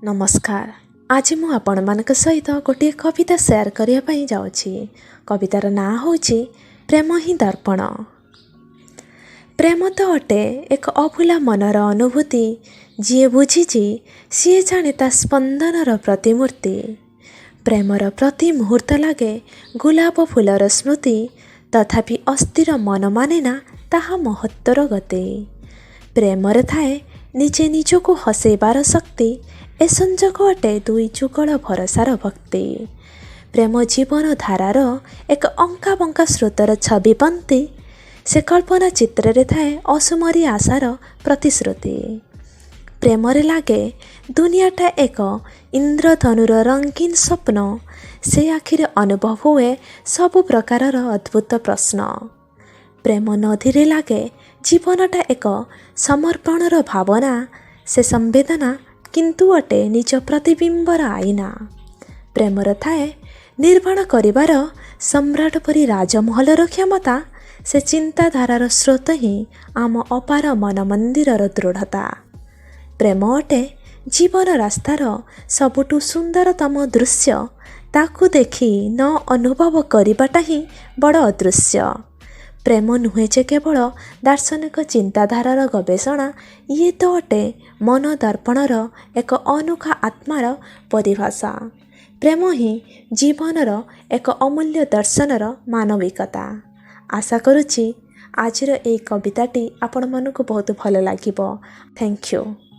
ନମସ୍କାର। ଆଜି ମୁଁ ଆପଣମାନଙ୍କ ସହିତ ଗୋଟିଏ କବିତା ସେୟାର କରିବା ପାଇଁ ଯାଉଛି। କବିତାର ନାଁ ହେଉଛି ପ୍ରେମ ହିଁ ଦର୍ପଣ। ପ୍ରେମ ତ ଅଟେ ଏକ ଅଭୁଲା ମନର ଅନୁଭୂତି। ଯିଏ ବୁଝିଛି, ସିଏ ଜାଣେ ତା ସ୍ପନ୍ଦନର ପ୍ରତିମୂର୍ତ୍ତି। ପ୍ରେମର ପ୍ରତି ମୁହୂର୍ତ୍ତ ଲାଗେ ଗୋଲାପ ଫୁଲର ସ୍ମୃତି। ତଥାପି ଅସ୍ଥିର ମନ ମାନେ ନା ତାହା ମହତ୍ତ୍ୱର ଗତି। ପ୍ରେମରେ ଥାଏ ନିଜେ ନିଜକୁ ହସେଇବାର ଶକ୍ତି। ଏ ସଂଯୋଗ ଅଟେ ଦୁଇ ଯୁଗଳ ଭରସାର ଭକ୍ତି। ପ୍ରେମ ଜୀବନ ଧାରାର ଏକ ଅଙ୍କା ବଙ୍କା ସ୍ରୋତର ଛବି ପନ୍ତି। ସେ କଳ୍ପନା ଚିତ୍ରରେ ଥାଏ ଅସୁମରୀ ଆଶାର ପ୍ରତିଶ୍ରୁତି। ପ୍ରେମରେ ଲାଗେ ଦୁନିଆଟା ଏକ ଇନ୍ଦ୍ରଧନୁର ରଙ୍ଗୀନ ସ୍ୱପ୍ନ। ସେ ଆଖିରେ ଅନୁଭବ ହୁଏ ସବୁ ପ୍ରକାରର ଅଦ୍ଭୁତ ପ୍ରଶ୍ନ। ପ୍ରେମ ନଦୀରେ ଲାଗେ ଜୀବନଟା ଏକ ସମର୍ପଣର ଭାବନା। ସେ ସମ୍ବେଦନା କିନ୍ତୁ ଅଟେ ନିଜ ପ୍ରତିବିମ୍ବର ଆଇନା। ପ୍ରେମର ଥାଏ ନିର୍ମାଣ କରିବାର ସମ୍ରାଟ ପରି ରାଜମହଲର କ୍ଷମତା। ସେ ଚିନ୍ତାଧାରାର ସ୍ରୋତ ହିଁ ଆମ ଅପାର ମନ ମନ୍ଦିରର ଦୃଢ଼ତା। ପ୍ରେମ ଅଟେ ଜୀବନ ରାସ୍ତାର ସବୁଠୁ ସୁନ୍ଦରତମ ଦୃଶ୍ୟ। ତାକୁ ଦେଖି ନ ଅନୁଭବ କରିବାଟା ହିଁ ବଡ଼ ଅଦୃଶ୍ୟ। ପ୍ରେମ ନୁହେଁ ଯେ କେବଳ ଦାର୍ଶନିକ ଚିନ୍ତାଧାରାର ଗବେଷଣା, ଇଏ ତ ଅଟେ ମନ ଦର୍ପଣର ଏକ ଅନୋଖା ଆତ୍ମାର ପରିଭାଷା। ପ୍ରେମ ହିଁ ଜୀବନର ଏକ ଅମୂଲ୍ୟ ଦର୍ଶନର ମାନବିକତା। ଆଶା କରୁଛି, ଆଜିର ଏଇ କବିତାଟି ଆପଣମାନଙ୍କୁ ବହୁତ ଭଲ ଲାଗିବ। Thank you.